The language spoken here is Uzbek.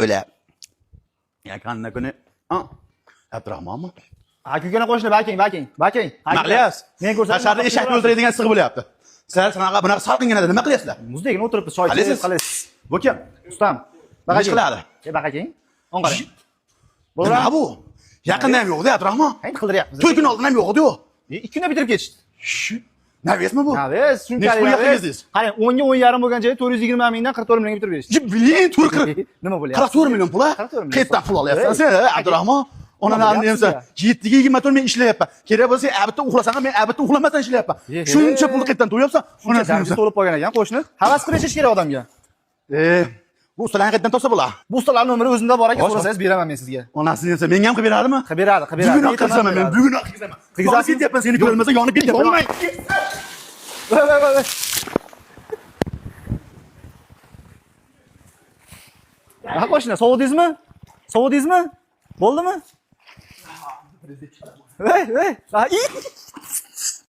O'la. Yaqinda kuni Abdurahmonmi? Aka ukani qo'shni, baking, baking, baking. Nima qilyapsiz? Men ko'rsatdim. Tashqarida eshak o'ldiradigan issiq bo'lyapti. Sizlar shunaqa bunaqa salqinginada nima qilyapsizlar? Muzdagina o'tiribmiz, choy Qalasiz? ichib, qalasiz. Bu kim? Ustam. Nima ish qiladi? E, baqaking. O'ng qarang. Nima bu? Yaqinda ham yo'q-da, Abdurahmon. Endi qildiryapmiz. To'y kuni oldin ham yo'q edi-ku. E, 2 kunda bitirib ketishdi. Shu. Navesmi bu? Naves, shunchalik. Nechi pulga naves. qilgingiz? Qarang, 10 ga 10,5 bo'lgan joyda 420 mingdan 44 millionga bitirib berishdi. Блин, to'rt qirq. Nima bo'lyapti? 44 million pul, a? 44 million. Qayerdan pul olyapsan Ey, sen, Abdurahmon? Onalarni Nima emsa, bo'lyapti 7 ga 24 men ishlayapman. Kerak bo'lsa, abitda uxlasam ham men abitda uxlamasdan ishlayapman. Ye, Shuncha he. pulni qayerdan to'yapsan? Shuncha Onasini darajada emsa. to'lib qolgan ekan qo'shni. Havas qilib yashash kerak odamga. E, bu ustalarni qayerdan topsa bo'ladi? Bu ustalarning nomeri o'zimda bor ekan, Xo'sh, so'rasangiz beraman men sizga. Onasini emsa, menga ham qilib beradimi? Qilib beradi, qilib beradi. Bugunoq qilsaman men, bugunoq qilsaman. Qilgizasiz? Yonib ketyapman, seni ko'rolmasam yonib ketyapman. Bo'lmay. Voy, voy, voy, voy. Ha, qo'shni, sovuldingizmi? Sovuldingizmi? Bo'ldimi? Voy, voy. Ha, i.